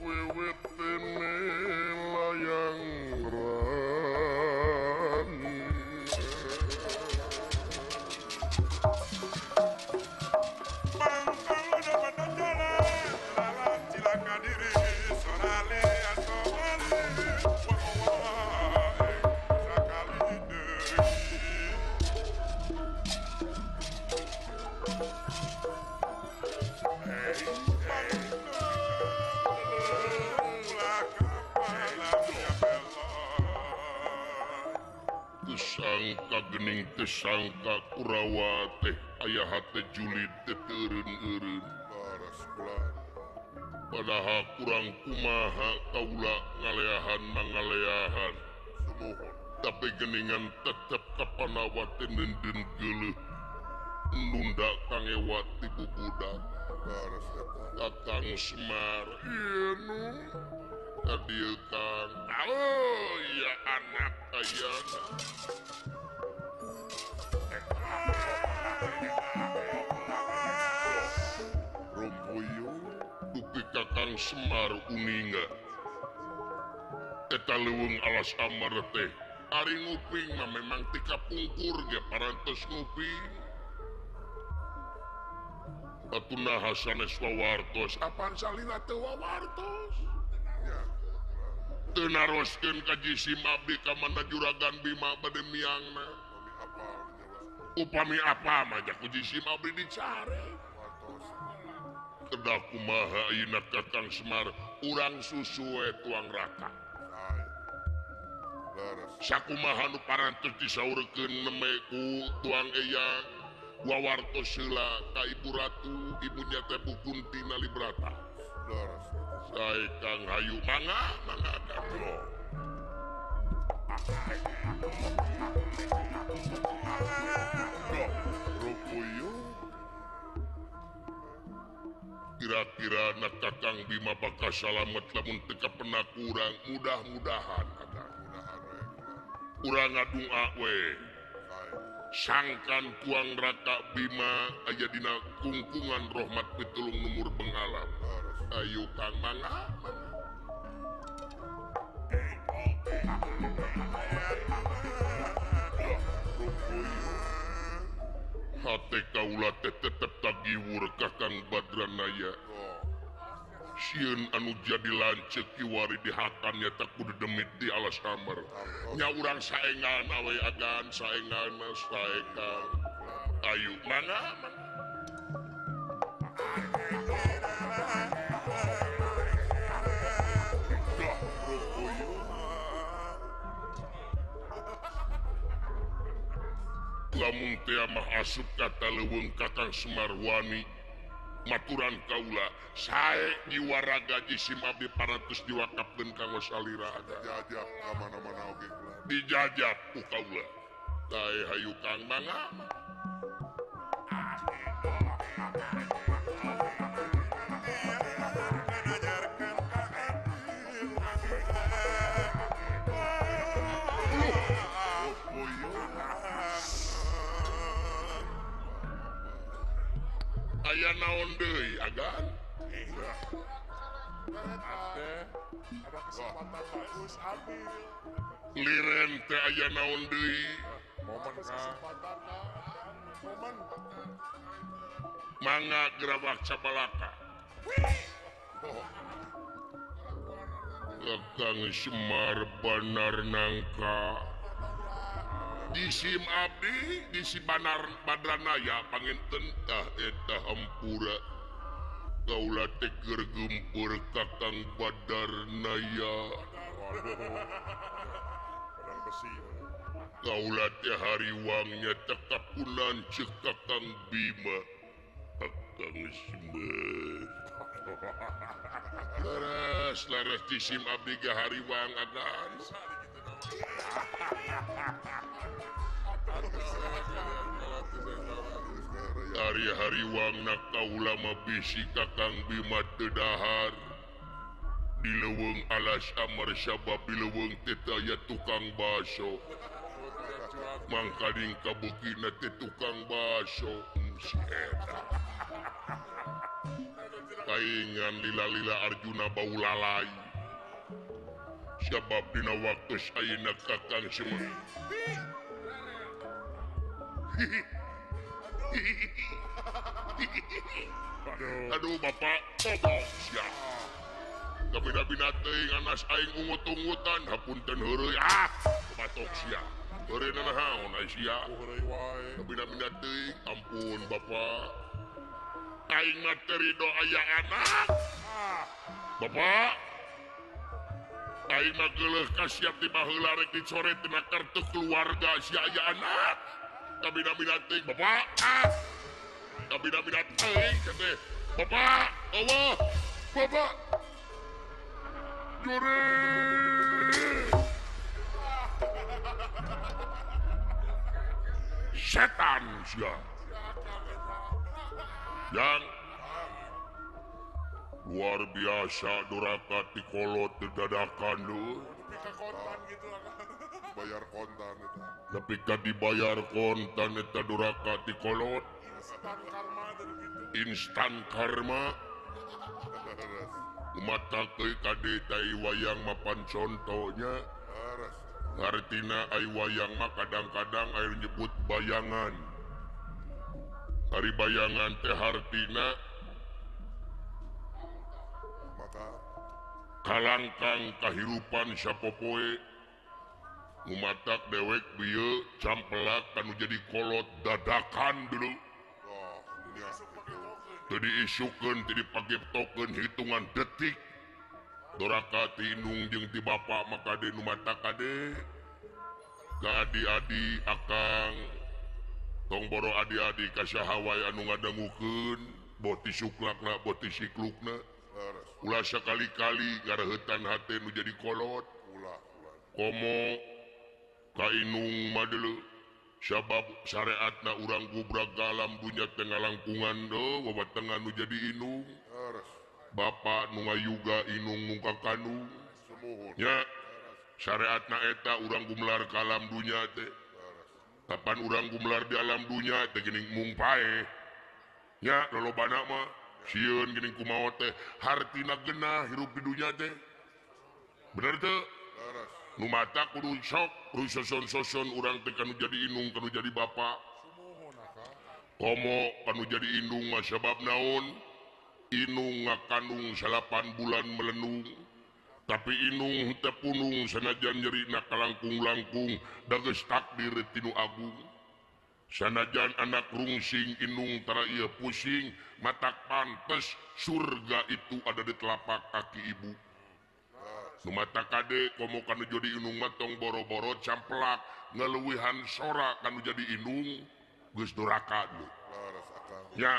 wiwit layang rana Tesangka gening tesangka Kurawa teh aya hate julid teh eureun-eureun padahal kurang kumaha kaula ngaleahan mangaleahan tapi geningan tetep ka Pandawa teh neundeun geuleuh nunda kangewat ti bubudak Kakang Semar ieu nu tadi Kang oh ya anak ayana Rompoyo dupi Kakang Semar uninga eta leuweung alas amar teh ari nguping mah memang ti kapungkur ge parantos nguping atuh naha sanes wawartos apaan salira teu wawartos teu naroskeun ka jisim abdi ka mana juragan Bima bade miangna upami apa mah ja ku jisim abdi dicare kedah kumaha ayeuna Kakang Semar Urang susu we tuang raka. Sakumaha nu parantos disaurkeun neme ku tuang eyang wawartos heula ka Ibu Ratu, ibunya teh Bu Kunti Nalibrata. Sae Kang hayu mangga mangga Kang. Kira-kira anak Kakang Bima bakal salamet lamun teu kapenak urang, mudah-mudahan Kakang. Urang ngadua we. Sangkan tuang Raka Bima aya dina kungkungan rahmat pitulung numur bengalam. Ayo Kang mangga. Hate kaula teh tetep tagiwur Kakang Badranaya. Sieun anu jadi lanceuk kiwari dihakan nyata kudu demit di alas kamar. Nya urang saengan awe agan saengan saekan. Ayo mangga mangga. Lamun teh mah asup kata leuweung Kakang Semarwani maturan kaula sae diwaraga jisim abdi parantos diwakapkeun kanggo salira dijajab ka mana-mana oge dijajab ku kaula sae hayu Kang mangga. Aya naon deui agan? Ada kesempatan bagus ambil. Liren teh aya naon deui? Momen kesempatan momen. Mangga gerabak cabalaka. Kakang Semar Banar Nangka. Di sim abdi di si Banar Badranaya panginten tah eta hampura kaula teh keur gempur Kakang Badarnaya. Kaula teh hariwangnya tekapunan ceuk Kakang Bima. Kakang Semar laras laras di sim abdi ge hariwang agan. Hari-hari wangna kaula mah bisi Kakang Bima teu dahar. Di leuweung alas amar sabab di leuweung teh aya tukang baso. Mangkaning kabukina teh tukang baso. Si eta. Kaingan lila-lila Arjuna bau lalai. Sabab dina waktu ayeuna Kakang Semar. Aduh bapak, bapak sia. Kabina-bina teuing anas aing ungut-ungutan hapunten heureuy ah, batok sia. Heureuna naon ai sia. Kabina-bina teuing ampun bapak. Aing mah teu rido aya anak. Bapak, aing mah geuleuh kasiap ti baheula rek dicoret tina kartu keluarga sia aya anak. Kabina-bina teuing bapak. Ah. Kabina-bina teuing teh. Bapak, Allah. Bapak. Juri. Setan sia. Yang luar biasa duraka tikolot dadakan lu. Bayar kontan eta. Nepi ka dibayar kontan eta duraka tikolot. Instan karma tadi gitu. Instan karma. Mata teuy kade tai wayang mapan contohnya. Hartina ai wayang mah kadang-kadang aya nyebut bayangan. Ari bayangan teh hartina maka kalangkang kahirupan sapopoe ngumatak dewek bieu campelak anu jadi kolot dadakan dulu. Teu diisukeun, teu dipageptokeun hitungan detik. Doraka ti indung jeung ti bapa maka de nu mata kade ka adi-adi akang tong boro adi-adi ka saha wae anu ngadangukeun boh ti suklakna boh ti siklukna ulah sakali-kali ngareuheutan hate nu jadi kolot komo ka inung mah deuleu sabab syariatna urang gubrak ka alam dunya teh ngalangkungan deuh wawatengan nu jadi inung Bapak nu ngayuga inung nu kakandung nya syariatna eta urang gumelar ka alam dunya teh kapan urang gumelar di alam dunya teh geuning mung paeh nya lolobana mah sieun geuning kumaha teh hartina genah hirup di dunya teh bener teu nu mata kudu sok kudu soson-soson urang teh kanu jadi inung kanu jadi bapa komo kanu jadi indung mah sabab naon inung ngakandung 8 bulan melenung tapi inung teu punung sanajan nyerina kalangkung-langkung da geus takdir tinu agung sanajan anak rungsing inung tara ieu pusing matak pantes surga itu ada di telapak kaki ibu nu mata kade komo kanu jadi inung mah tong boro-boro camplak ngaleuwihan sora kanu jadi inung geus doraka deui nya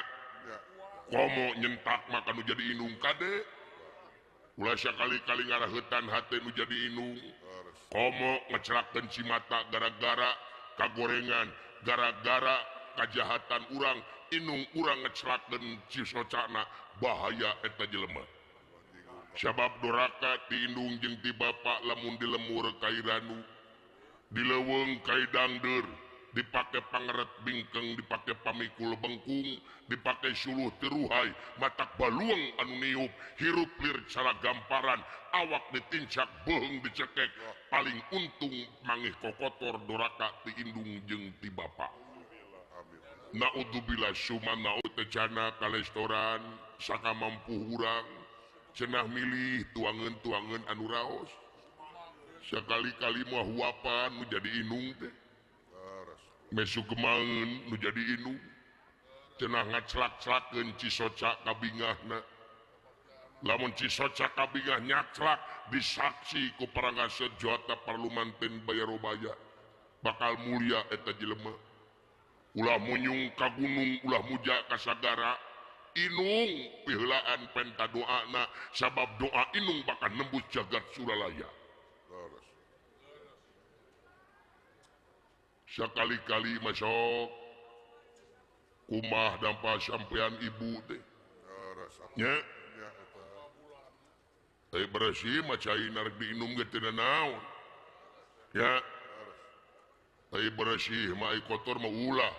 komo nyentak mah kanu jadi inung kade ulah sakali-kali ngaraheutan hate nu jadi inung komo ngecelakeun cimata gara-gara kagorengan gara-gara kajahatan urang inung urang ngecelakeun cisocana bahaya eta jelema sabab doraka ti indung jeung ti bapa lamun dilemur kai ranu dileuweung kai dangdeur dipake pangeret bingkeng dipake pamikul bengkung dipake suluh tiruhai matak baluang anu niup hirup lir cara gamparan awak ditincak beuheung dicekek paling untung mangih kokotor doraka ti indung jeung ti bapa naudzubillah summa naud teh ka restoran saka mampu urang cenah milih tuangeun-tuangeun anu raos sakali-kali mah huapan nu jadi inung teh mesu kemaeun nu jadi inung cenah ngaclak-clakeun cisoca kabingahna lamun cisoca kabingah nyaclak disaksi ku parangase jota parlumanten bayarobaya bakal mulia eta jelema ulah munyung ka gunung ulah muja ka sagara inung piheulaan penta doana sabab doa inung bakal nembus jagat suralaya sakali-kali masuk kumah dampa sampean ibu teh nya teh bersih mah cai narek diinum ge teu naon ya teh bersih mah kotor mah ulah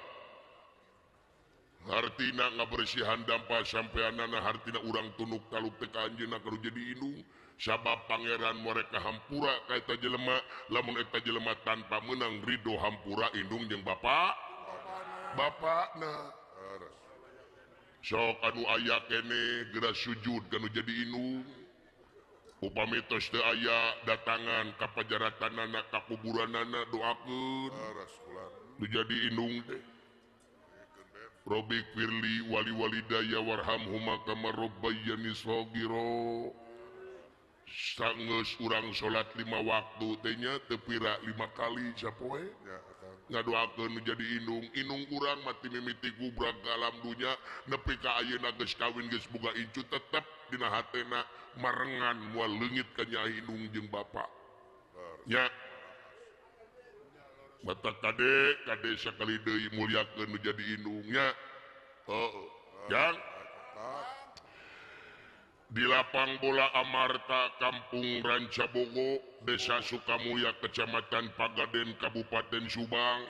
hartina ngabersihan dampa sampeanana hartina urang tunuk taluk teh ka anjeunna kudu jadi inung sabab pangeran mereka hampura ka eta jelema lamun eta jelema tanpa meunang ridho hampura indung jeung bapa bapana sok anu aya keneh geura sujud kanu jadi inung upami tos teu aya datangan ka pajaratanana ka kuburanana doakeun nu jadi inung teh Robik firli wali walidaya warhamhuma kama rabbayani shaghira sanggeus urang salat 5 waktu teh nya teu pira 5 kali sapoe ngadoakeun nu jadi indung indung urang mah ti mimiti gubrak ka alam dunya nepi ka ayeuna geus kawin geus boga incu tetep dina hatena marengan moal leungit ka nya indung jeung bapa nya mata kade kade sakali deui mulyakeun nu jadi indungnya heuh jang di lapang bola Amarta Kampung Rancabogo Desa Sukamulya Kecamatan Pagaden Kabupaten Subang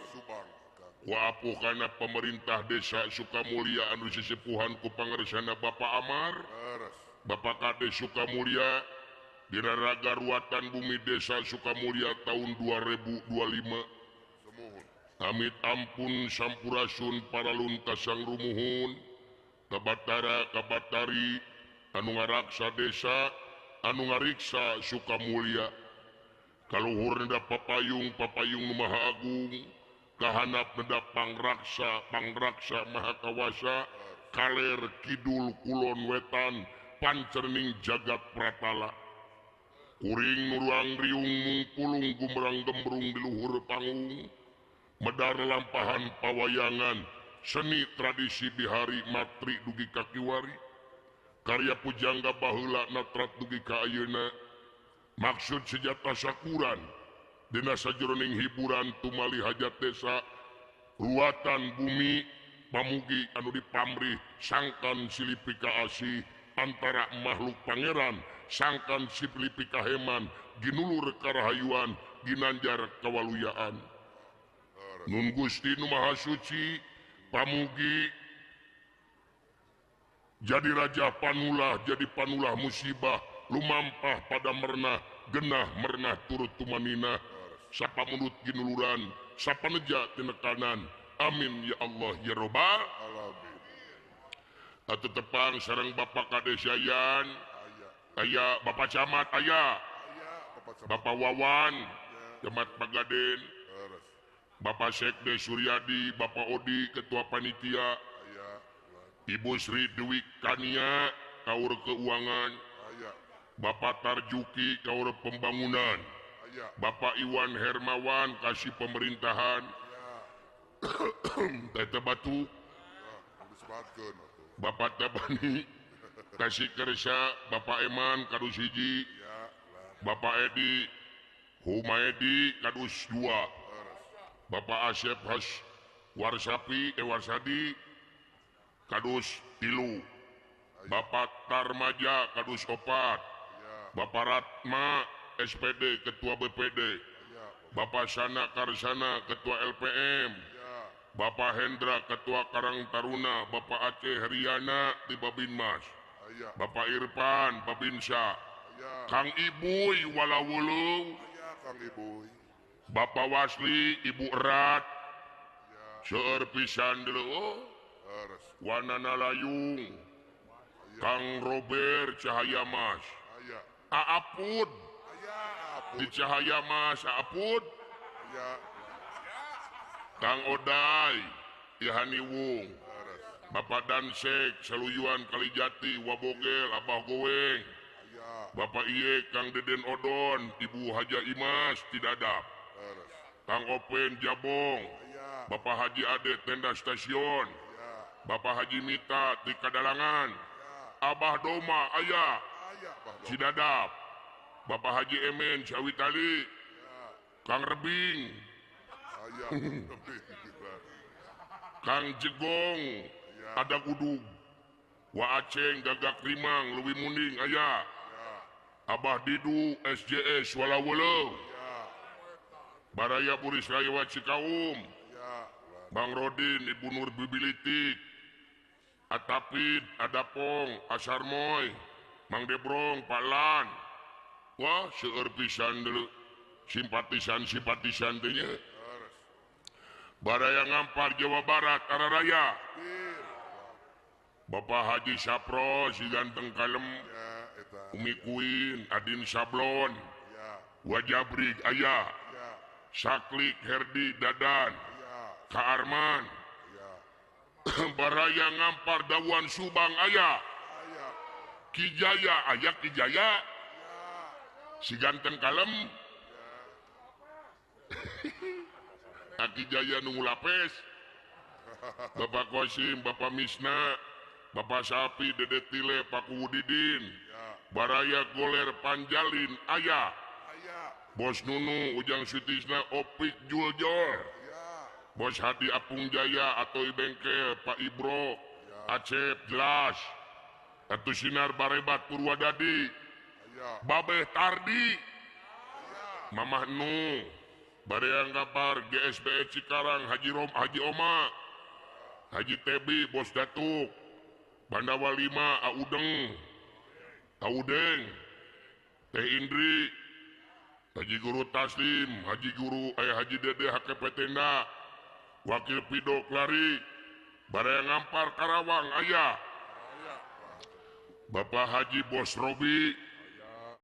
Ku kana pemerintah Desa Sukamulya anu sesepuhan ku pangersana Bapak Amar Bapak Kades Sukamulya dina raga ruatan bumi Desa Sukamulya tahun 2025 Amit ampun sampurasun para luntasang rumuhun kabatara kabatari anu ngaraksa desa anu ngariksa Sukamulya kaluhur neda papayung papayung nu maha agung kahanap neda pangraksa pangraksa maha kawasa kaler kidul kulon wetan pancerning jagat pratala Kuring nuruang riung mungkulung gumrang gembrung di luhur panggung medar lampahan pawayangan seni tradisi bihari matri dugi ka kiwari karya pujangga baheula natrat dugi ka ayeuna maksud sejata sakuran dina sajroning hiburan tumali hajat desa ruatan bumi pamugi anu dipamrih sangkan silipi kaasih antara makhluk pangeran sangkan silipi kaheman ginulur karahayuan ginanjar kawaluyaan nun Gusti nu Maha Suci pamugi jadi raja panulah jadi panulah musibah lumampah pada mernah genah mernah turut tumanina sapa mulut ginuluran sapa neja tinekanan amin ya Allah ya robbal alamin. Atuh tepang sareng Bapak Kades Yayan aya Bapak Camat aya Bapak Wawan Camat Pagaden Bapak Sekde Suryadi Bapak Odi Ketua Panitia Ibu Sri Dewi Kania Kaur Keuangan Bapak Tarjuki Kaur Pembangunan Bapak Iwan Hermawan Kasih Pemerintahan Tete Batu Bapak Tabani Kasih Kersa Bapak Eman Kadus hiji Bapak Edi Humaedi Kadus 2 Bapak Asep Has Warsapi Warsadi Kadus 3 Bapak Tarmaja Kadus 4 Bapak Ratma SPD Ketua BPD Bapak Sana Karsana Ketua LPM Bapak Hendra Ketua Karang Taruna Bapak Aceh Heriana di Babinmas Bapak Irfan Babinsa Kang Ibuy Walawulung Bapak Wasli Ibu Erat seueur pisan deuleu Wanana Layung Kang Robert Cahaya Mas Aapud di Cahaya Mas Aapud Kang Odai Ihaniwung Bapak Dansek Saluyuan Kalijati Wabogel Abah Goeng Bapak Iye Kang Deden Odon Ibu Haja Imas Tidadap Kang Open Jabong Bapak Haji Ade Tenda Stasiun Bapak Haji Mita di Kadalangan Abah Doma Ayah Cidadap Bapak Haji Emen Cawitali Kang Rebing Kang Jegong ada Gudug Wa Aceng Gagak Rimang Lewi Muning Ayah Abah Didu SJS Walawulung Baraya Buris Rayawa Cikaum Bang Rodin Ibu Nur Bibilitik Atapid Adapong Asarmoy Mang Debrong Palan wah seueur pisan deuleu simpatisan-simpatisan teh nya Baraya Ngampar Jawa Barat Araraya Bapak Haji Sapro si ganteng kalem Umi Kuin Adin Sablon Wajabrik Ayah Saklik Herdi Dadan Ka Arman Baraya Ngampar Dawan Subang Ayah Kijaya Ayah Kijaya si ganteng kalem Aki Jaya nunggu lapes Bapak Kosim Bapak Misna Bapak Sapi Dede Tile Pak Wudidin Baraya Goler Panjalin Ayah Bos Nunu Ujang Sutisna Opik Juljol Bos Hadi Apung Jaya atau Ibengkel Pak Ibro Acep Jelas Atu Sinar Barebat Purwadadi Babeh Tardi Mamah Nu Baraya Ngampar GSBE Cikarang Haji Rom Haji Oma Haji Tebi Bos Datuk Bandawa 5 Audeng Audeng Teh Indri Haji Guru Taslim Haji Guru Haji Dede HKP Tenda Wakil Pidok Lari Baraya Ngampar Karawang Ayah Bapak Haji Bos Robi